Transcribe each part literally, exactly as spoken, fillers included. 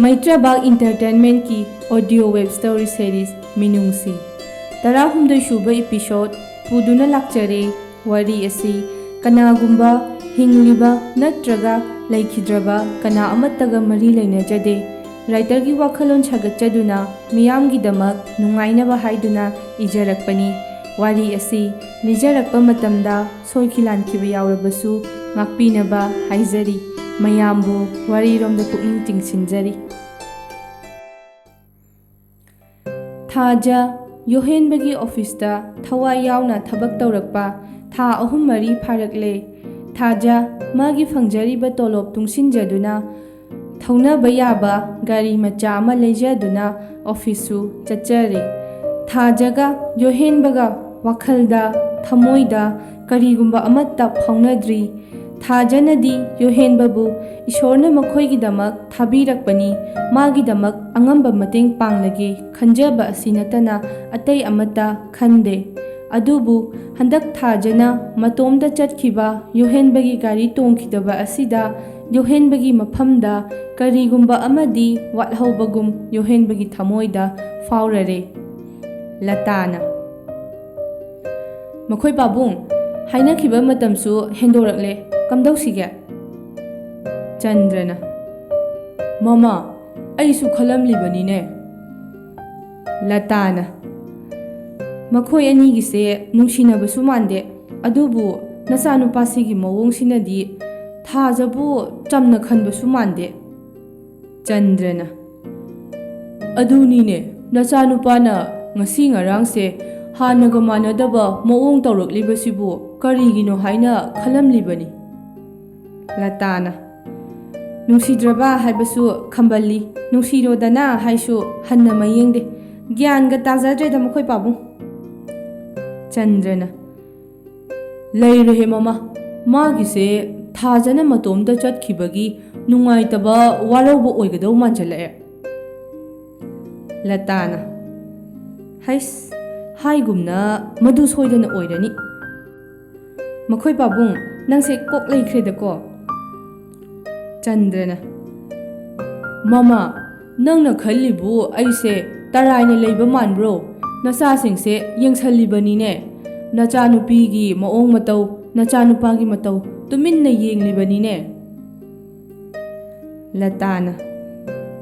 ꯃꯩꯇ꯭ꯔꯕꯥꯛ ꯏꯟꯇꯔꯇꯦꯟꯃꯦꯟꯠꯀꯤ audio web story series ꯃꯤꯅꯨꯡꯁꯤ, ꯇꯔꯥꯍꯨꯝꯗꯣꯏ ꯁꯨꯕ ꯏꯄꯤꯁꯣꯗ ꯄꯨꯗꯨꯅ ꯂꯥꯛꯆꯔꯦ꯫ ꯋꯥꯔꯤ ꯑꯁꯤ ꯀꯅꯥꯒꯨꯝꯕ ꯍꯤꯡꯂꯤꯕ ꯅꯠꯇ꯭ꯔꯒ ꯂꯩꯈꯤꯗ꯭ꯔꯕ ꯀꯅꯥ ꯑꯃꯠꯇꯒ ꯃꯔꯤ ꯂꯩꯅꯖꯗꯦ꯫ ꯔꯥꯏꯇꯔꯒꯤ ꯋꯥꯈꯜꯂꯣꯟ ꯁꯥꯒꯠꯆꯗꯨꯅ ꯃꯤꯌꯥꯝꯒꯤꯗꯃꯛ ꯅꯨꯡꯉꯥꯏꯅꯕ ꯍꯥꯏꯗꯨꯅ ꯏꯖꯔꯛꯄꯅꯤ꯫ ꯋꯥꯔꯤ ꯑꯁꯤ ꯂꯤꯖꯔꯛꯄ ꯃꯇꯝꯗ ꯁꯣꯏꯈꯤ ꯂꯥꯟꯈꯤꯕ ꯌꯥꯎꯔꯕꯁꯨ ꯉꯥꯛꯄꯤꯅꯕ ꯍꯥꯏꯖꯔꯤ꯫ ꯃꯌꯥꯝꯕꯨ ꯋꯥꯔꯤꯔꯣꯝꯗ ꯄꯨꯛꯅꯤꯡ ꯆꯤꯡꯁꯤꯟꯖꯔꯤ꯫ ꯊꯥꯖ ꯌꯣꯍꯦꯟꯕꯒꯤ ꯑꯣꯐꯤꯁꯇ ꯊꯋꯥꯏ ꯌꯥꯎꯅ ꯊꯕꯛ ꯇꯧꯔꯛꯄ ꯊꯥ ꯑꯍꯨꯝ ꯃꯔꯤ ꯐꯥꯔꯛꯂꯦ꯫ ꯊꯥꯖ ꯃꯥꯒꯤ ꯐꯪꯖꯔꯤꯕ ꯇꯣꯂꯣꯞ ꯇꯨꯡꯁꯤꯟꯖꯗꯨꯅ ꯊꯧꯅꯕ ꯌꯥꯕ ꯒꯥꯔꯤ ꯃꯆꯥ ꯑꯃ ꯂꯩꯖꯗꯨꯅ ꯑꯣꯐꯤꯁꯁꯨ ꯆꯠꯆꯔꯦ꯫ ꯊꯥꯖꯒ ꯌꯣꯍꯦꯟꯕꯒ ꯋꯥꯈꯜꯗ, ꯊꯃꯣꯏꯗ ꯀꯔꯤꯒꯨꯝꯕ ꯑꯃꯠꯇ ꯐꯥꯎꯅꯗ꯭ꯔꯤ꯫ ꯊꯥꯖꯅꯗꯤ ꯌꯣꯍꯦꯟꯕꯕꯨ ꯏꯁꯣꯔꯅ ꯃꯈꯣꯏꯒꯤꯗꯃꯛ ꯊꯥꯕꯤꯔꯛꯄꯅꯤ, ꯃꯥꯒꯤꯗꯃꯛ ꯑꯉꯝꯕ ꯃꯇꯦꯡ ꯄꯥꯡꯂꯒꯦ ꯈꯟꯖꯕ ꯑꯁꯤ ꯅꯠꯇꯅ ꯑꯇꯩ ꯑꯃꯠꯇ ꯈꯟꯗꯦ꯫ ꯑꯗꯨꯕꯨ ꯍꯟꯗꯛ ꯊꯥꯖꯅ ꯃꯇꯣꯝꯇ ꯆꯠꯈꯤꯕ ꯌꯣꯍꯦꯟꯕꯒꯤ ꯒꯥꯔꯤ ꯇꯣꯡꯈꯤꯗꯕ ꯑꯁꯤꯗ ꯌꯣꯍꯦꯟꯕꯒꯤ ꯃꯐꯝꯗ ꯀꯔꯤꯒꯨꯝꯕ ꯑꯃꯗꯤ ꯋꯥꯠꯍꯧꯕꯒꯨꯝ ꯌꯣꯍꯦꯟꯕꯒꯤ ꯊꯃꯣꯏꯗ ꯐꯥꯎꯔꯔꯦ꯫ ꯂꯇꯥꯅ, "ꯃꯈꯣꯏ ꯄꯥꯕꯨꯡ, ꯍꯥꯏꯅꯈꯤꯕ ꯃꯇꯝꯁꯨ ꯍꯦꯟꯗꯣꯔꯛꯂꯦ, ꯀꯝꯗꯧꯁꯤꯒꯦ?" ꯆꯟꯗ꯭ꯔꯅ, "ꯃꯃꯥ, ꯑꯩꯁꯨ ꯈꯜꯂꯝꯂꯤꯕꯅꯤꯅꯦ꯫" ꯂꯇꯥꯅ, "ꯃꯈꯣꯏ ꯑꯅꯤꯒꯤꯁꯦ ꯅꯨꯡꯁꯤꯅꯕꯁꯨ ꯃꯥꯟꯗꯦ, ꯑꯗꯨꯕꯨ ꯅꯆꯥꯅꯨꯄꯥꯁꯤꯒꯤ ꯃꯑꯣꯡꯁꯤꯅꯗꯤ ꯊꯥꯖꯕꯨ ꯆꯝꯅ ꯈꯟꯕꯁꯨ ꯃꯥꯟꯗꯦ꯫" ꯆꯟꯗ꯭ꯔꯅ, "ꯑꯗꯨꯅꯤꯅꯦ, ꯅꯆꯥꯅꯨꯄꯥꯅ ꯉꯁꯤ ꯉꯔꯥꯡꯁꯦ ꯍꯥꯟꯅꯒ ꯃꯥꯟꯅꯗꯕ ꯃꯑꯣꯡ ꯇꯧꯔꯛꯂꯤꯕꯁꯤꯕꯨ ꯀꯔꯤꯒꯤꯅꯣ ꯍꯥꯏꯅ ꯈꯜꯂꯝꯂꯤꯕꯅꯤ꯫" ꯂꯇꯥꯅ, "ꯅꯨꯡꯁꯤꯗ꯭ꯔꯕ ꯍꯥꯏꯕꯁꯨ ꯈꯝꯕꯜꯂꯤ, ꯅꯨꯡꯁꯤꯔꯣꯗꯅ ꯍꯥꯏꯁꯨ ꯍꯟꯅ ꯃꯌꯦꯡꯗꯦ꯫ ꯒ꯭ꯌꯥꯟꯒ ꯇꯥꯖꯗ꯭ꯔꯦꯗ ꯃꯈꯣꯏ ꯄꯥꯕꯨꯡ꯫" ꯆꯟꯗ꯭ꯔꯅ, "ꯂꯩꯔꯦꯍꯦ ꯃꯃꯥ, ꯃꯥꯒꯤꯁꯦ ꯊꯥꯖꯅ ꯃꯇꯣꯝꯇ ꯆꯠꯈꯤꯕꯒꯤ ꯅꯨꯡꯉꯥꯏꯇꯕ ꯋꯥꯔꯧꯕ ꯑꯣꯏꯒꯗꯧ ꯃꯥꯟꯁꯤꯜꯂꯛꯑꯦ꯫" ꯂꯇꯥꯅ, "ꯍꯩꯁ, ꯍꯥꯏꯒꯨꯝꯅ ꯃꯗꯨ ꯁꯣꯏꯗꯅ ꯑꯣꯏꯔꯅꯤ꯫ ꯃꯈꯣꯏ ꯄꯥꯕꯨꯡ, ꯅꯪꯁꯦ ꯀꯣꯛ ꯂꯩꯈ꯭ꯔꯦꯗꯀꯣ꯫" ꯆꯟꯗ꯭ꯔꯅ, "ꯃꯃꯥ, ꯅꯪꯅ ꯈꯜꯂꯤꯕꯨ ꯑꯩꯁꯦ ꯇꯔꯥꯏꯅ ꯂꯩꯕ ꯃꯥꯟꯕ꯭ꯔꯣ? ꯅꯆꯥꯁꯤꯡꯁꯦ ꯌꯦꯡꯁꯜꯂꯤꯕꯅꯤꯅꯦ꯫ ꯅꯆꯥꯅꯨꯄꯤꯒꯤ ꯃꯑꯣꯡ ꯃꯇꯧ, ꯅꯆꯥꯅꯨꯄꯥꯒꯤ ꯃꯇꯧ ꯇꯨꯃꯤꯟꯅ ꯌꯦꯡꯂꯤꯕꯅꯤꯅꯦ꯫" ꯂꯇꯥꯅ,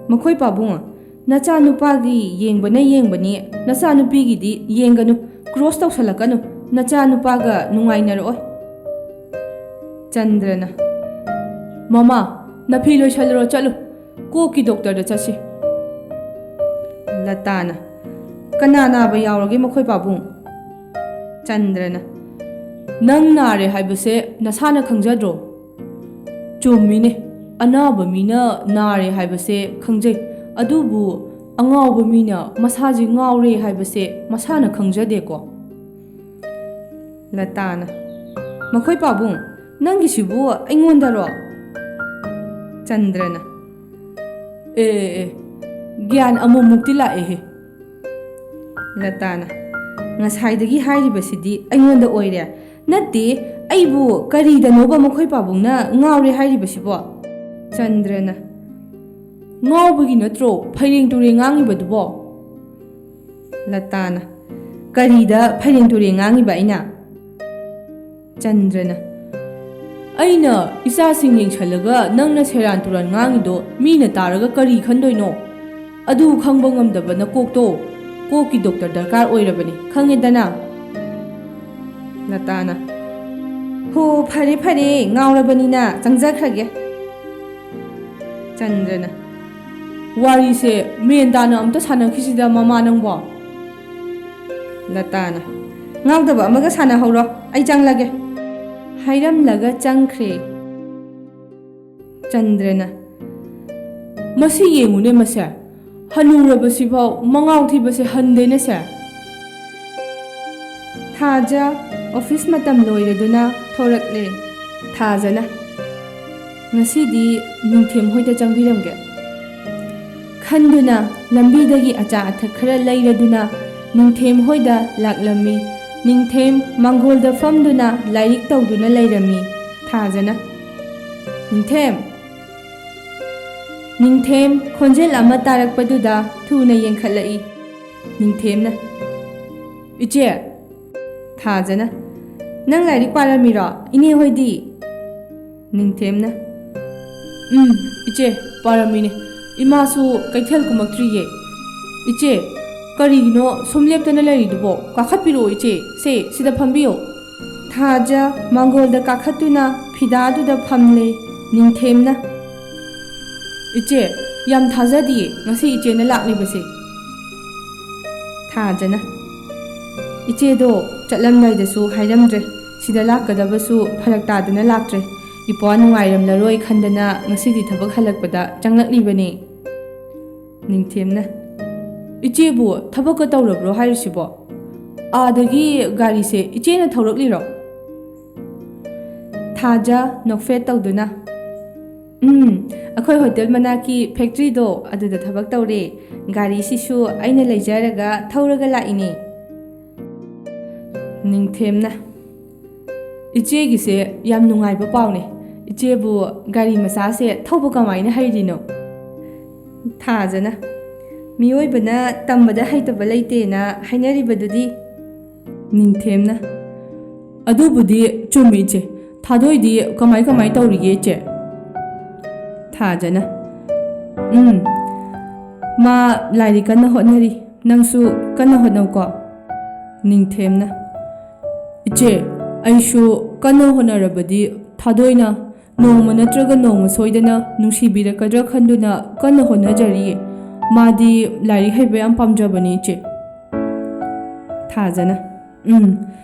"ꯃꯈꯣꯏ ꯄꯥꯕꯨꯡ, ꯅꯆꯥꯅꯨꯄꯥꯒꯤ ꯌꯦꯡꯕꯅ ꯌꯦꯡꯕꯅꯤ, ꯅꯆꯥꯅꯨꯄꯤꯒꯤꯗꯤ ꯌꯦꯡꯒꯅꯨ, ꯀ꯭ꯔꯣꯁ ꯇꯧꯁꯜꯂꯛꯀꯅꯨ, ꯅꯆꯥꯅꯨꯄꯥꯒ ꯅꯨꯡꯉꯥꯏꯅꯔꯛꯑꯣꯏ꯫" ꯆꯟꯗ꯭ꯔꯅ, "ꯃꯃꯥ, ꯅꯐꯤ ꯂꯣꯏꯁꯜꯂꯨꯔꯣ, ꯆꯠꯂꯨ꯫ ꯀꯣꯛꯀꯤ ꯗꯣꯛꯇꯔꯗ ꯆꯠꯁꯤ꯫" ꯂꯇꯥꯅ, "ꯀꯅꯥ ꯅꯥꯕ ꯌꯥꯎꯔꯒꯦ ꯃꯈꯣꯏ ꯄꯥꯕꯨꯡ?" ꯆꯟꯗ꯭ꯔꯅ, "ꯅꯪ ꯅꯥꯔꯦ ꯍꯥꯏꯕꯁꯦ ꯅꯁꯥꯅ ꯈꯪꯖꯗ꯭ꯔꯣ?" "ꯆꯨꯝꯃꯤꯅꯦ, ꯑꯅꯥꯕ ꯃꯤꯅ ꯅꯥꯔꯦ ꯍꯥꯏꯕꯁꯦ ꯈꯪꯖꯩ, ꯑꯗꯨꯕꯨ ꯑꯉꯥꯎꯕ ꯃꯤꯅ ꯃꯁꯥꯁꯦ ꯉꯥꯎꯔꯦ ꯍꯥꯏꯕꯁꯦ ꯃꯁꯥꯅ ꯈꯪꯖꯗꯦꯀꯣ꯫" ꯂꯇꯥꯅ, "ꯃꯈꯣꯏ ꯄꯥꯕꯨꯡ, ꯅꯪꯒꯤꯁꯤꯕꯨ ꯑꯩꯉꯣꯟꯗꯔꯣ?" ꯆꯟꯗ꯭ꯔꯅ, "ꯑꯦ, ꯑꯦ, ꯑꯦ, ꯒ꯭ꯌꯥꯟ ꯑꯃꯨꯛꯃꯨꯛꯇꯤ ꯂꯥꯛꯑꯦꯍꯦ꯫" ꯂꯇꯥꯅ, "ꯉꯁꯥꯏꯗꯒꯤ ꯍꯥꯏꯔꯤꯕꯁꯤꯗꯤ ꯑꯩꯉꯣꯟꯗ ꯑꯣꯏꯔꯦ꯫ ꯅꯠꯇꯦ, ꯑꯩꯕꯨ ꯀꯔꯤꯗꯅꯣꯕ ꯃꯈꯣꯏ ꯄꯥꯕꯨꯡꯅ ꯉꯥꯎꯔꯦ ꯍꯥꯏꯔꯤꯕꯁꯤꯕꯣ?" ꯆꯟꯗ꯭ꯔꯅ, "ꯉꯥꯎꯕꯒꯤ ꯅꯠꯇ꯭ꯔꯣ ꯐꯩꯔꯦꯡ ꯇꯨꯔꯦꯡ ꯉꯥꯡꯉꯤꯕꯗꯨꯕꯣ?" ꯂꯇꯥꯅ, "ꯀꯔꯤꯗ ꯐꯩꯔꯦꯡ ꯇꯨꯔꯦꯡ ꯉꯥꯡꯉꯤꯕ ꯑꯩꯅ?" ꯆꯟꯗ꯭ꯔꯅ, "ꯑꯩꯅ ꯏꯆꯥꯁꯤꯡ ꯌꯦꯡꯁꯜꯂꯒ ꯅꯪꯅ ꯁꯦꯔꯥꯟ ꯇꯨꯔꯥꯟ ꯉꯥꯡꯉꯤꯗꯣ ꯃꯤꯅ ꯇꯥꯔꯒ ꯀꯔꯤ ꯈꯟꯗꯣꯏꯅꯣ? ꯑꯗꯨ ꯈꯪꯕ ꯉꯝꯗꯕ ꯅꯀꯣꯛꯇꯣ ꯀꯣꯛꯀꯤ ꯗꯣꯛꯇꯔ ꯗꯔꯀꯥꯔ ꯑꯣꯏꯔꯕꯅꯤ, ꯈꯪꯉꯦꯗꯅ?" ꯂꯇꯥꯅ, "ꯍꯣ, ꯐꯔꯦ ꯐꯔꯦ, ꯉꯥꯎꯔꯕꯅꯤꯅ ꯆꯪꯖꯈ꯭ꯔꯒꯦ꯫" ꯆꯟꯗ꯭ꯔꯅ, "ꯋꯥꯔꯤꯁꯦ ꯃꯦꯟ ꯇꯥꯅ ꯑꯝꯇ ꯁꯥꯟꯅꯈꯤꯁꯤꯗ, ꯃꯃꯥ ꯅꯪꯕꯣ꯫" ꯂꯇꯥꯅ, "ꯉꯥꯎꯗꯕ ꯑꯃꯒ ꯁꯥꯟꯅꯍꯧꯔꯣ, ꯑꯩ ꯆꯪꯂꯒꯦ꯫" ꯍꯥꯏꯔꯝꯂꯒ ꯆꯪꯈ꯭ꯔꯦ꯫ ꯆꯟꯗ꯭ꯔꯅ, "ꯃꯁꯤ ꯌꯦꯡꯉꯨꯅꯦ ꯃꯁꯦ, ꯍꯅꯨꯔꯕꯁꯤꯐꯥꯎ ꯃꯉꯥꯎ ꯊꯤꯕꯁꯦ ꯍꯟꯗꯦꯅꯦ ꯁꯦ꯫" ꯊꯥꯖ ꯑꯣꯐꯤꯁ ꯃꯇꯝ ꯂꯣꯏꯔꯗꯨꯅ ꯊꯣꯔꯛꯂꯦ꯫ ꯊꯥꯖꯅ, "ꯉꯁꯤꯗꯤ ꯅꯤꯡꯊꯦꯝ ꯍꯣꯏꯗ ꯆꯪꯕꯤꯔꯝꯒꯦ" ꯈꯟꯗꯨꯅ ꯂꯝꯕꯤꯗꯒꯤ ꯑꯆꯥ ꯑꯊꯛ ꯈꯔ ꯂꯩꯔꯗꯨꯅ ꯅꯤꯡꯊꯦꯝ ꯍꯣꯏꯗ ꯂꯥꯛꯂꯝꯃꯤ꯫ ꯅꯤꯡꯊꯦꯝ ꯃꯥꯡꯒꯣꯜꯗ ꯐꯝꯗꯨꯅ ꯂꯥꯏꯔꯤꯛ ꯇꯧꯗꯨꯅ ꯂꯩꯔꯝꯃꯤ꯫ ꯊꯥꯖꯅ, "ꯅꯤꯡꯊꯦꯝ!" ꯅꯤꯡꯊꯦꯝ ꯈꯣꯟꯖꯦꯜ ꯑꯃ ꯇꯥꯔꯛꯄꯗꯨꯗ ꯊꯨꯅ ꯌꯦꯡꯈꯠꯂꯛꯏ꯫ ꯅꯤꯡꯊꯦꯝꯅ, "ꯏꯆꯦ!" ꯊꯥꯖꯅ, "ꯅꯪ ꯂꯥꯏꯔꯤꯛ ꯄꯥꯔꯝꯃꯤꯔꯣ? ꯏꯅꯦ ꯍꯣꯏꯗꯤ?" ꯅꯤꯡꯊꯦꯝꯅ, "ꯎꯝ, ꯏꯆꯦ, ꯄꯥꯔꯝꯃꯤꯅꯦ꯫ ꯏꯃꯥꯁꯨ ꯀꯩꯊꯦꯜ ꯀꯨꯝꯃꯛꯇ꯭ꯔꯤꯌꯦ꯫ ꯏꯆꯦ, ꯀꯔꯤꯒꯤꯅꯣ ꯁꯨꯝ ꯂꯦꯞꯇꯅ ꯂꯩꯔꯤꯗꯨꯕꯣ? ꯀꯥꯈꯠꯄꯤꯔꯛꯑꯣ ꯏꯆꯦ, ꯁꯦ, ꯁꯤꯗ ꯐꯝꯕꯤꯌꯣ꯫" ꯊꯥꯖ ꯃꯥꯡꯒꯣꯜꯗ ꯀꯥꯈꯠꯇꯨꯅ ꯐꯤꯗꯥꯗꯨꯗ ꯐꯝꯂꯦ꯫ ꯅꯤꯡꯊꯦꯝꯅ, "ꯏꯆꯦ, ꯌꯥꯝ ꯊꯥꯖꯗꯤꯌꯦ ꯉꯁꯤ ꯏꯆꯦꯅ ꯂꯥꯛꯂꯤꯕꯁꯦ꯫" ꯊꯥꯖꯅ, "ꯏꯆꯦꯗꯣ ꯆꯠꯂꯝꯗꯥꯏꯗꯁꯨ ꯍꯥꯏꯔꯝꯗ꯭ꯔꯦ, ꯁꯤꯗ ꯂꯥꯛꯀꯗꯕꯁꯨ ꯐꯔꯛ ꯇꯥꯗꯅ ꯂꯥꯛꯇ꯭ꯔꯦ꯫ ꯏꯄ꯭ꯋꯥ ꯅꯨꯡꯉꯥꯏꯔꯝꯂꯔꯣꯏ ꯈꯟꯗꯅ ꯉꯁꯤꯗꯤ ꯊꯕꯛ ꯍꯜꯂꯛꯄꯗ ꯆꯪꯂꯛꯂꯤꯕꯅꯦ꯫" ꯅꯤꯡꯊꯦꯝꯅ, "ꯏꯆꯦꯕꯨ ꯊꯕꯛꯀ ꯇꯧꯔꯕ꯭ꯔꯣ ꯍꯥꯏꯔꯤꯁꯤꯕꯣ? ꯑꯥꯗꯒꯤ ꯒꯥꯔꯤꯁꯦ ꯏꯆꯦꯅ ꯊꯧꯔꯛꯂꯤꯔꯣ?" ꯊꯥꯖ ꯅꯣꯛꯐꯦꯠ ꯇꯧꯗꯨꯅ, "ꯎꯝ, ꯑꯩꯈꯣꯏ ꯍꯣꯇꯦꯜ ꯃꯅꯥꯛꯀꯤ ꯐꯦꯛꯇ꯭ꯔꯤꯗꯣ ꯑꯗꯨꯗ ꯊꯕꯛ ꯇꯧꯔꯦ꯫ ꯒꯥꯔꯤꯁꯤꯁꯨ ꯑꯩꯅ ꯂꯩꯖꯔꯒ ꯊꯧꯔꯒ ꯂꯥꯛꯏꯅꯦ꯫" ꯅꯤꯡꯊꯦꯝꯅ, "ꯏꯆꯦꯒꯤꯁꯦ ꯌꯥꯝ ꯅꯨꯡꯉꯥꯏꯕ ꯄꯥꯎꯅꯦ꯫ ꯏꯆꯦꯕꯨ ꯒꯥꯔꯤ ꯃꯆꯥꯁꯦ ꯊꯧꯕ ꯀꯃꯥꯏꯅ ꯍꯩꯔꯤꯅꯣ?" ꯊꯥꯖꯅ, "ꯃꯤꯑꯣꯏꯕꯅ ꯇꯝꯕꯗ ꯍꯩꯇꯕ ꯂꯩꯇꯦꯅ ꯍꯥꯏꯅꯔꯤꯕꯗꯨꯗꯤ?" ꯅꯤꯡꯊꯦꯝꯅ, "ꯑꯗꯨꯕꯨꯗꯤ ꯆꯨꯝꯃꯤ ꯏꯆꯦ꯫ ꯊꯥꯗꯣꯏꯗꯤ ꯀꯃꯥꯏ ꯀꯃꯥꯏ ꯇꯧꯔꯤꯒꯦ ꯏꯆꯦ?" ꯊꯥꯖꯅ, "ꯎꯝ, ꯃꯥ ꯂꯥꯏꯔꯤꯛ ꯀꯟꯅ ꯍꯣꯠꯅꯔꯤ꯫ ꯅꯪꯁꯨ ꯀꯟꯅ ꯍꯣꯠꯅꯧꯀꯣ꯫" ꯅꯤꯡꯊꯦꯝꯅ, "ꯏꯆꯦ, ꯑꯩꯁꯨ ꯀꯟꯅ ꯍꯣꯠꯅꯔꯕꯗꯤ ꯊꯥꯗꯣꯏꯅ ꯅꯣꯡꯃ ꯅꯠꯇ꯭ꯔꯒ ꯅꯣꯡꯃ ꯁꯣꯏꯗꯅ ꯅꯨꯡꯁꯤꯕꯤꯔꯛꯀꯗ꯭ꯔꯥ ꯈꯟꯗꯨꯅ ꯀꯟꯅ ꯍꯣꯠꯅꯖꯔꯤꯌꯦ꯫ ꯃꯥꯗꯤ ꯂꯥꯏꯔꯤꯛ ꯍꯩꯕ ꯌꯥꯝ ꯄꯥꯝꯖꯕꯅꯤ ꯏꯆꯦ꯫" ꯊꯥꯖꯅ, "ꯎꯝ,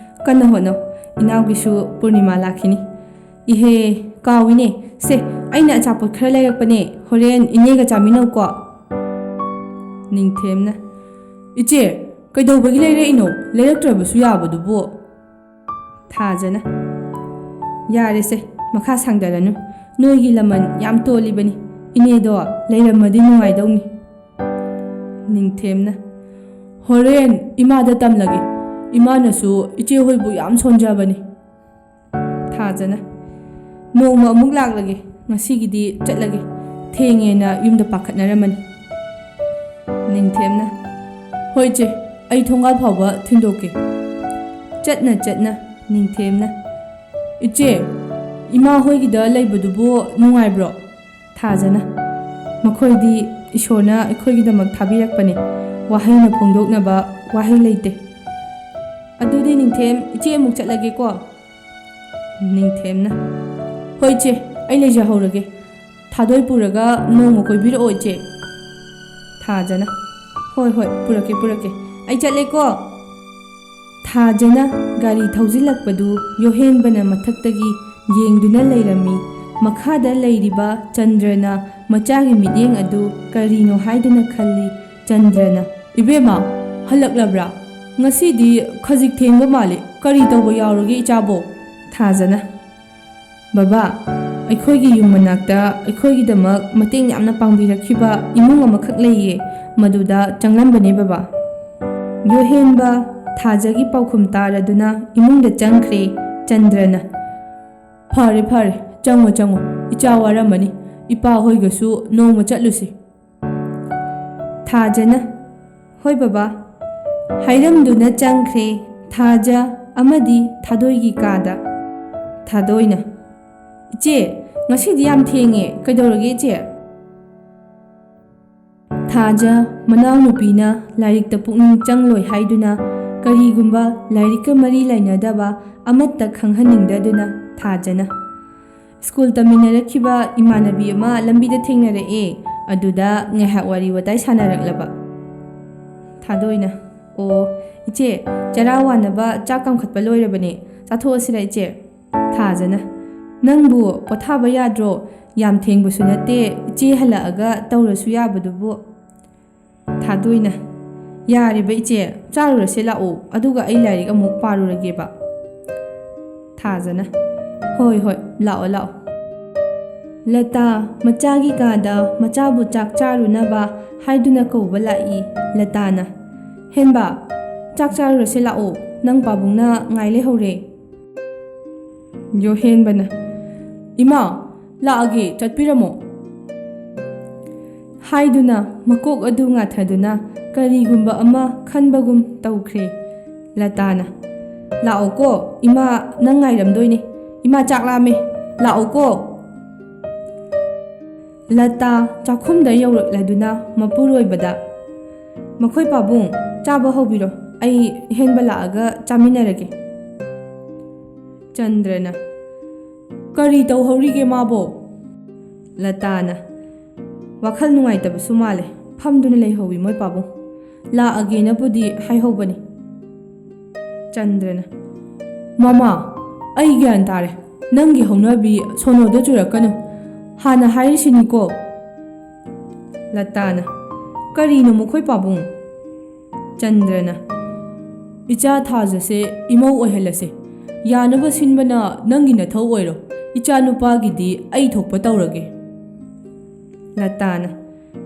ꯀꯟꯅ ꯍꯣꯠꯅꯧ꯫ ꯏꯅꯥꯎꯒꯤꯁꯨ ꯄꯨꯔꯅꯤꯃꯥ ꯂꯥꯛꯈꯤꯅꯤ꯫ ꯏꯍꯦ, ꯀꯥꯎꯏꯅꯦ꯫ ꯁꯦ, ꯑꯩꯅ ꯑꯆꯥꯄꯣꯠ ꯈꯔ ꯂꯩꯔꯛꯄꯅꯦ, ꯍꯣꯔꯦꯟ ꯏꯅꯦꯒ ꯆꯥꯃꯤꯟꯅꯧꯀꯣ꯫" ꯅꯤꯡꯊꯦꯝꯅ, "ꯏꯆꯦ, ꯀꯩꯗꯧꯕꯒꯤ ꯂꯩꯔꯛꯏꯅꯣ? ꯂꯩꯔꯛꯇ꯭ꯔꯕꯁꯨ ꯌꯥꯕꯗꯨꯕꯨ꯫" ꯊꯥꯖꯅ, "ꯌꯥꯔꯦꯁꯦ, ꯃꯈꯥ ꯁꯥꯡꯗꯔꯅꯨ꯫ ꯅꯣꯏꯒꯤ ꯂꯃꯟ ꯌꯥꯝ ꯇꯣꯜꯂꯤꯕꯅꯤ꯫ ꯏꯅꯦꯗꯣ ꯂꯩꯔꯝꯃꯗꯤ ꯅꯨꯡꯉꯥꯏꯗꯧꯅꯤ꯫" ꯅꯤꯡꯊꯦꯝꯅ, "ꯍꯣꯔꯦꯟ ꯏꯃꯥꯗ ꯇꯝꯂꯒꯦ꯫ ꯏꯃꯥꯅꯁꯨ ꯏꯆꯦ ꯍꯣꯏꯕꯨ ꯌꯥꯝ ꯁꯣꯟꯖꯕꯅꯤ꯫" ꯊꯥꯖꯅ, "ꯅꯣꯡꯃ ꯑꯃꯨꯛ ꯂꯥꯛꯂꯒꯦ꯫ ꯉꯁꯤꯒꯤꯗꯤ ꯆꯠꯂꯒꯦ꯫ ꯊꯦꯡꯉꯦꯅ ꯌꯨꯝꯗ ꯄꯥꯈꯠꯅꯔꯝꯃꯅꯤ꯫ ꯅꯤꯡꯊꯦꯝꯅ, "ꯍꯣꯏ ꯏꯆꯦ, ꯑꯩ ꯊꯣꯡꯒꯥꯜ ꯐꯥꯎꯕ ꯊꯤꯟꯗꯣꯛꯀꯦ"꯫ ꯆꯠꯅ ꯆꯠꯅ ꯅꯤꯡꯊꯦꯝꯅ, "ꯏꯆꯦ, ꯏꯃꯥ ꯍꯣꯏꯒꯤꯗ ꯂꯩꯕꯗꯨꯕꯨ ꯅꯨꯡꯉꯥꯏꯕ꯭ꯔꯣ?" ꯊꯥꯖꯅ, "ꯃꯈꯣꯏꯗꯤ ꯏꯁꯣꯔꯅ ꯑꯩꯈꯣꯏꯒꯤꯗꯃꯛ ꯊꯥꯕꯤꯔꯛꯄꯅꯦ, ꯋꯥꯍꯩꯅ ꯐꯣꯡꯗꯣꯛꯅꯕ ꯋꯥꯍꯩ ꯂꯩꯇꯦ꯫ ꯑꯗꯨꯗꯤ ꯅꯤꯡꯊꯦꯝ, ꯏꯆꯦ ꯑꯃꯨꯛ ꯆꯠꯂꯒꯦꯀꯣ"꯫ ꯅꯤꯡꯊꯦꯝꯅ, "ꯍꯣꯏ ꯏꯆꯦ, ꯑꯩ ꯂꯩꯖꯍꯧꯔꯒꯦ꯫ ꯊꯥꯗꯣꯏ ꯄꯨꯔꯒ ꯅꯣꯡꯃ ꯀꯣꯏꯕꯤꯔꯛꯑꯣ ꯏꯆꯦ"꯫ ꯊꯥꯖꯅ, "ꯍꯣꯏ ꯍꯣꯏ, ꯄꯨꯔꯛꯀꯦ ꯄꯨꯔꯛꯀꯦ꯫ ꯑꯩ ꯆꯠꯂꯦꯀꯣ"꯫ ꯊꯥꯖꯅ ꯒꯥꯔꯤ ꯊꯧꯖꯤꯜꯂꯛꯄꯗꯨ ꯌꯣꯍꯦꯟꯕꯅ ꯃꯊꯛꯇꯒꯤ ꯌꯦꯡꯗꯨꯅ ꯂꯩꯔꯝꯃꯤ꯫ ꯃꯈꯥꯗ ꯂꯩꯔꯤꯕ ꯆꯟꯗ꯭ꯔꯅ ꯃꯆꯥꯒꯤ ꯃꯤꯠꯌꯦꯡ ꯑꯗꯨ ꯀꯔꯤꯅꯣ ꯍꯥꯏꯗꯨꯅ ꯈꯜꯂꯤ꯫ ꯆꯟꯗ꯭ꯔꯅ, "ꯏꯕꯦꯝꯃ, ꯍꯜꯂꯛꯂꯕ꯭ꯔꯥ? ꯉꯁꯤꯗꯤ ꯈꯖꯤꯛ ꯊꯦꯡꯕ ꯃꯥꯜꯂꯤ꯫ ꯀꯔꯤ ꯇꯧꯕ ꯌꯥꯎꯔꯒꯦ ꯏꯆꯥꯕꯣ?" ꯊꯥꯖꯅ, "ꯕꯕꯥ, ꯑꯩꯈꯣꯏꯒꯤ ꯌꯨꯝ ꯃꯅꯥꯛꯇ ꯑꯩꯈꯣꯏꯒꯤꯗꯃꯛ ꯃꯇꯦꯡ ꯌꯥꯝꯅ ꯄꯥꯡꯕꯤꯔꯛꯈꯤꯕ ꯏꯃꯨꯡ ꯑꯃꯈꯛ ꯂꯩꯌꯦ, ꯃꯗꯨꯗ ꯆꯪꯂꯝꯕꯅꯦ ꯕꯕꯥ"꯫ ꯌꯣꯍꯦꯟꯕ ꯊꯥꯖꯒꯤ ꯄꯥꯎꯈꯨꯝ ꯇꯥꯔꯗꯨꯅ ꯏꯃꯨꯡꯗ ꯆꯪꯈ꯭ꯔꯦ꯫ ꯆꯟꯗ꯭ꯔꯅ, "ꯐꯔꯦ ꯐꯔꯦ, ꯆꯪꯉꯣ ꯆꯪꯉꯣ, ꯏꯆꯥ ꯋꯥꯔꯝꯃꯅꯤ, ꯏꯄꯥ ꯍꯣꯏꯒꯁꯨ ꯅꯣꯡꯃ ꯆꯠꯂꯨꯁꯤ"꯫ ꯊꯥꯖꯅ, "ꯍꯣꯏ ꯕꯕꯥ"꯫ ꯍꯥꯏꯔꯝꯗꯨꯅ ꯆꯪꯈ꯭ꯔꯦ ꯊꯥꯖ ꯑꯃꯗꯤ ꯊꯥꯗꯣꯏꯒꯤ ꯀꯥꯗ꯫ ꯊꯥꯗꯣꯏꯅ, "ꯏꯆꯦ, ꯉꯁꯤꯗꯤ ꯌꯥꯝ ꯊꯦꯡꯉꯦ, ꯀꯩꯗꯧꯔꯒꯦ ꯏꯆꯦ?" ꯊꯥꯖ ꯃꯅꯥꯎꯅꯨꯄꯤꯅ ꯂꯥꯏꯔꯤꯛꯇ ꯄꯨꯛꯅꯤꯡ ꯆꯪꯂꯣꯏ ꯍꯥꯏꯗꯨꯅ ꯀꯔꯤꯒꯨꯝꯕ ꯂꯥꯏꯔꯤꯛꯀ ꯃꯔꯤ ꯂꯩꯅꯗꯕ ꯑꯃꯠꯇ ꯈꯪꯍꯟꯅꯤꯡꯗꯗꯨꯅ ꯊꯥꯖꯅ, "ꯁ꯭ꯀꯨꯜ ꯇꯝꯃꯤꯟꯅꯔꯛꯈꯤꯕ ꯏꯃꯥꯟꯅꯕꯤ ꯑꯃ ꯂꯝꯕꯤꯗ ꯊꯦꯡꯅꯔꯛꯑꯦ, ꯑꯗꯨꯗ ꯉꯥꯏꯍꯥꯛ ꯋꯥꯔꯤ ꯋꯥꯇꯥꯏ ꯁꯥꯟꯅꯔꯛꯂꯕ"꯫ ꯊꯥꯗꯣꯏꯅ, "ꯑꯣ, ꯏꯆꯦ, ꯆꯔꯥ ꯋꯥꯅꯕ ꯆꯥꯛ ꯀꯥꯝꯈꯠꯄ ꯂꯣꯏꯔꯕꯅꯦ, ꯆꯥꯊꯣꯛꯑꯁꯤꯔ ꯏꯆꯦ?" ꯊꯥꯖꯅ, "ꯅꯪꯕꯨ ꯄꯣꯊꯥꯕ ꯌꯥꯗ꯭ꯔꯣ? ꯌꯥꯝ ꯊꯦꯡꯕꯁꯨ ꯅꯠꯇꯦ, ꯏꯆꯦ ꯍꯜꯂꯛꯑꯒ ꯇꯧꯔꯁꯨ ꯌꯥꯕꯗꯨꯕꯨ"꯫ ꯊꯥꯗꯣꯏꯅ, "ꯌꯥꯔꯦꯕ ꯏꯆꯦ, ꯆꯥꯔꯨꯔꯁꯦ ꯂꯥꯛꯑꯣ, ꯑꯗꯨꯒ ꯑꯩ ꯂꯥꯏꯔꯤꯛ ꯑꯃꯨꯛ ꯄꯥꯔꯨꯔꯒꯦꯕ"꯫ ꯊꯥꯖꯅ, "ꯍꯣꯏ ꯍꯣꯏ, ꯂꯥꯛꯑꯣ ꯂꯥꯛꯑꯣ"꯫ ꯂꯇꯥ ꯃꯆꯥꯒꯤ ꯀꯥꯗ ꯃꯆꯥꯕꯨ ꯆꯥꯛ ꯆꯥꯔꯨꯅꯕ ꯍꯥꯏꯗꯨꯅ ꯀꯧꯕ ꯂꯥꯛꯏ꯫ ꯂꯇꯥꯅ, "ꯍꯦꯟꯕ, ꯆꯥꯛ ꯆꯥꯔꯨꯔꯁꯦ ꯂꯥꯛꯑꯣ, ꯅꯪ ꯄꯥꯕꯨꯡꯅ ꯉꯥꯏ ꯂꯩꯍꯧꯔꯦ"꯫ ꯌꯣꯍꯦꯟꯕꯅ, "ꯏꯃꯥ, ꯂꯥꯛꯑꯒꯦ, ꯆꯠꯄꯤꯔꯝꯃꯣ"꯫ ꯍꯥꯏꯗꯨꯅ ꯃꯀꯣꯛ ꯑꯗꯨ ꯉꯥꯊꯗꯨꯅ ꯀꯔꯤꯒꯨꯝꯕ ꯑꯃ ꯈꯟꯕꯒꯨꯝ ꯇꯧꯈ꯭ꯔꯦ꯫ ꯂꯇꯥꯅ, "ꯂꯥꯛꯑꯣꯀꯣ, ꯏꯃꯥ ꯅꯪ ꯉꯥꯏꯔꯝꯗꯣꯏꯅꯦ꯫ ꯏꯃꯥ ꯆꯥꯛ ꯂꯥꯝꯃꯦ꯫ ꯂꯥꯛꯑꯣꯀꯣ꯫" ꯂꯇꯥ ꯆꯥꯛꯈꯨꯝꯗ ꯌꯧꯔꯛꯂꯗꯨꯅ ꯃꯄꯨꯔꯣꯏꯕꯗ, "ꯃꯈꯣꯏ ꯄꯥꯕꯨꯡ, ꯆꯥꯕ ꯍꯧꯕꯤꯔꯣ, ꯑꯩ ꯍꯦꯟꯕ ꯂꯥꯛꯑꯒ ꯆꯥꯃꯤꯟꯅꯔꯒꯦ꯫" ꯆꯟꯗ꯭ꯔꯅ, "ꯀꯔꯤ ꯇꯧꯍꯧꯔꯤꯒꯦ ꯃꯥꯕꯣ?" ꯂꯇꯥꯅ, "ꯋꯥꯈꯜ ꯅꯨꯡꯉꯥꯏꯇꯕꯁꯨ ꯃꯥꯜꯂꯦ, ꯐꯝꯗꯨꯅ ꯂꯩꯍꯧꯋꯤ ꯃꯣꯏ ꯄꯥꯕꯨꯡ꯫ ꯂꯥꯛꯑꯒꯦꯅꯕꯨꯗꯤ ꯍꯥꯏꯍꯧꯕꯅꯤ꯫" ꯆꯟꯗ꯭ꯔꯅ, "ꯃꯃꯥ, ꯑꯩ ꯒ꯭ꯌꯥꯟ ꯇꯥꯔꯦ꯫ ꯅꯪꯒꯤ ꯍꯧꯅꯕꯤ ꯁꯣꯅꯣꯗ ꯆꯨꯔꯛꯀꯅꯨ꯫ ꯍꯥꯟꯅ ꯍꯥꯏꯔꯤꯁꯤꯅꯤꯀꯣ꯫" ꯂꯇꯥꯅ, "ꯀꯔꯤꯅꯣ ꯃꯈꯣꯏ ꯄꯥꯕꯨꯡ?" ꯆꯟꯗ꯭ꯔꯅ, "ꯏꯆꯥ ꯊꯥꯖꯁꯦ ꯏꯃꯧ ꯑꯣꯏꯍꯜꯂꯁꯦ꯫ ꯌꯥꯅꯕ ꯁꯤꯟꯕꯅ ꯅꯪꯒꯤ ꯅꯊꯧ ꯑꯣꯏꯔꯣ꯫ ꯏꯆꯥ ꯅꯨꯄꯥꯒꯤꯗꯤ ꯑꯩ ꯊꯣꯛꯄ ꯇꯧꯔꯒꯦ꯫" ꯂꯇꯥꯅ,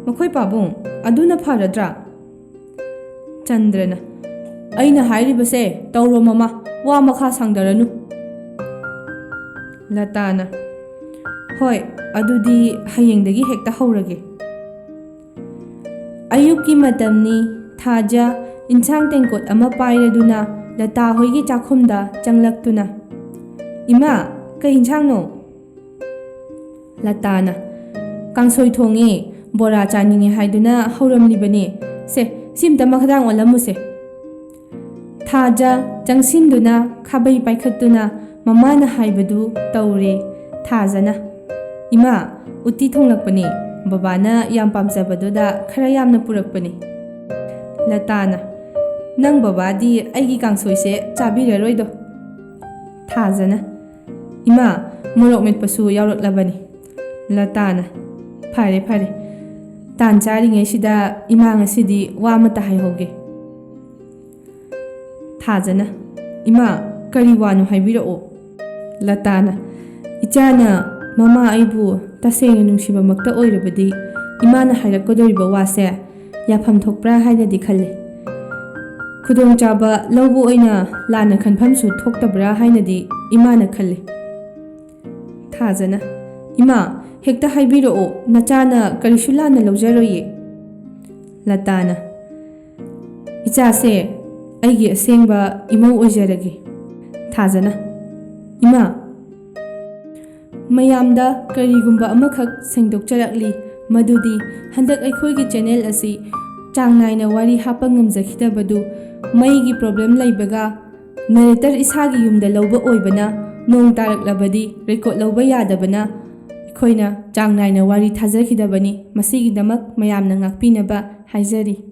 "ꯃꯈꯣꯏ ꯄꯥꯕꯨꯡ, ꯑꯗꯨꯅ ꯐꯔꯗ꯭ꯔꯥ?" ꯆꯟꯗ꯭ꯔꯅ, "ꯑꯩꯅ ꯍꯥꯏꯔꯤꯕꯁꯦ ꯇꯧꯔꯣ ꯃꯃꯥ, ꯋꯥ ꯃꯈꯥ ꯁꯥꯡꯗꯔꯅꯨ꯫" ꯂꯇꯥꯅ, "ꯍꯣꯏ, ꯑꯗꯨꯗꯤ ꯍꯌꯦꯡꯗꯒꯤ ꯍꯦꯛꯇ ꯍꯧꯔꯒꯦ꯫" ꯑꯌꯨꯛꯀꯤ ꯃꯇꯝꯅꯤ꯫ ꯊꯥꯖ ꯏꯟꯁꯥꯡ ꯇꯦꯡꯀꯣꯠ ꯑꯃ ꯄꯥꯏꯔꯗꯨꯅ ꯂꯇꯥ ꯍꯣꯏꯒꯤ ꯆꯥꯛꯈꯨꯝꯗ ꯆꯪꯂꯛꯇꯨꯅ, "ꯏꯃꯥ, ꯀꯩ ꯏꯟꯁꯥꯡꯅꯣ?" ꯂꯇꯥꯅ, "ꯀꯥꯡꯁꯣꯏ ꯊꯣꯡꯉꯦ, ꯕꯣꯔꯥ ꯆꯥꯅꯤꯡꯉꯦ ꯍꯥꯏꯗꯨꯅ ꯍꯧꯔꯝꯂꯤꯕꯅꯦ꯫ ꯁꯦ, ꯁꯤꯝꯇ ꯃꯈꯥꯗꯥꯡ ꯑꯣꯜꯂꯝꯃꯨꯁꯦ꯫" ꯊꯥꯖ ꯆꯪꯁꯤꯟꯗꯨꯅ ꯈꯥꯕꯩ ꯄꯥꯏꯈꯠꯇꯨꯅ ꯃꯃꯥꯅ ꯍꯥꯏꯕꯗꯨ ꯇꯧꯔꯦ꯫ ꯊꯥꯖꯅ, "ꯏꯃꯥ, ꯎꯇꯤ ꯊꯣꯡꯂꯛꯄꯅꯦ꯫ ꯕꯕꯥꯅ ꯌꯥꯝ ꯄꯥꯝꯖꯕꯗꯨꯗ ꯈꯔ ꯌꯥꯝꯅ ꯄꯨꯔꯛꯄꯅꯦ꯫" ꯂꯇꯥꯅ, "ꯅꯪ ꯕꯕꯥꯗꯤ ꯑꯩꯒꯤ ꯀꯥꯡꯁꯣꯏꯁꯦ ꯆꯥꯕꯤꯔꯔꯣꯏꯗꯣ꯫" ꯊꯥꯖꯅ, "ꯏꯃꯥ, ꯃꯣꯔꯣꯛ ꯃꯦꯠꯄꯁꯨ ꯌꯥꯎꯔꯛꯂꯕꯅꯤ꯫" ꯂꯇꯥꯅ, "ꯐꯔꯦ, ꯐꯔꯦ꯫ ꯇꯥꯟ ꯆꯥꯔꯤꯉꯩꯁꯤꯗ ꯏꯃꯥ ꯉꯁꯤꯗꯤ ꯋꯥ ꯑꯃꯇ ꯍꯥꯏꯍꯧꯒꯦ꯫" ꯊꯥꯖꯅ, "ꯏꯃꯥ, ꯀꯔꯤ ꯋꯥꯅꯣ ꯍꯥꯏꯕꯤꯔꯛꯑꯣ꯫" ꯂꯇꯥꯅ, "ꯏꯆꯥꯅ ꯃꯃꯥ ꯑꯩꯕꯨ ꯇꯁꯦꯡꯅ ꯅꯨꯡꯁꯤꯕꯃꯛꯇ ꯑꯣꯏꯔꯕꯗꯤ ꯏꯃꯥꯅ ꯍꯥꯏꯔꯛꯀꯗꯧꯔꯤꯕ ꯋꯥꯁꯦ ꯌꯥꯐꯝ ꯊꯣꯛꯄ꯭ꯔꯥ ꯍꯥꯏꯅꯗꯤ ꯈꯜꯂꯤ꯫ ꯈꯨꯗꯣꯡꯆꯥꯕ ꯂꯧꯕ ꯑꯣꯏꯅ ꯂꯥꯟꯅ ꯈꯟꯐꯝꯁꯨ ꯊꯣꯛꯇꯕ꯭ꯔꯥ ꯍꯥꯏꯅꯗꯤ ꯏꯃꯥꯅ ꯈꯜꯂꯤ꯫" ꯊꯥꯖꯅ, "ꯏꯃꯥ, "ꯍꯦꯛꯇ ꯍꯥꯏꯕꯤꯔꯛꯑꯣ, ꯅꯆꯥꯅ ꯀꯔꯤꯁꯨ ꯂꯥꯟꯅ ꯂꯧꯖꯔꯣꯏꯌꯦ"꯫ ꯂꯇꯥꯅ, "ꯏꯆꯥꯁꯦ ꯑꯩꯒꯤ ꯑꯁꯦꯡꯕ ꯏꯃꯧ ꯑꯣꯏꯖꯔꯒꯦ꯫ ꯊꯥꯖꯅ"꯫ ꯏꯃꯥ, ꯃꯌꯥꯝꯗ ꯀꯔꯤꯒꯨꯝꯕ ꯑꯃꯈꯛ ꯁꯦꯡꯗꯣꯛꯆꯔꯛꯂꯤ, ꯃꯗꯨꯗꯤ ꯍꯟꯗꯛ ꯑꯩꯈꯣꯏꯒꯤ ꯆꯦꯅꯦꯜ ꯑꯁꯤ ꯆꯥꯡ ꯅꯥꯏꯅ ꯋꯥꯔꯤ ꯍꯥꯞꯄ ꯉꯝꯖꯈꯤꯗꯕꯗꯨ ꯃꯩꯒꯤ ꯄ꯭ꯔꯣꯕ꯭ꯂꯦꯝ ꯂꯩꯕꯒ ꯅꯦꯔꯦꯇꯔ ꯏꯁꯥꯒꯤ ꯌꯨꯝꯗ ꯂꯧꯕ ꯑꯣꯏꯕꯅ ꯅꯣꯡ ꯇꯥꯔꯛꯂꯕꯗꯤ ꯔꯦꯀꯣꯔꯗ ꯂꯧꯕ ꯌꯥꯗꯕꯅ ꯑꯩꯈꯣꯏꯅ ꯆꯥꯡ ꯅꯥꯏꯅ ꯋꯥꯔꯤ ꯊꯥꯖꯈꯤꯗꯕꯅꯤ꯫ ꯃꯁꯤꯒꯤꯗꯃꯛ ꯃꯌꯥꯝꯅ ꯉꯥꯛꯄꯤꯅꯕ ꯍꯥꯏꯖꯔꯤ꯫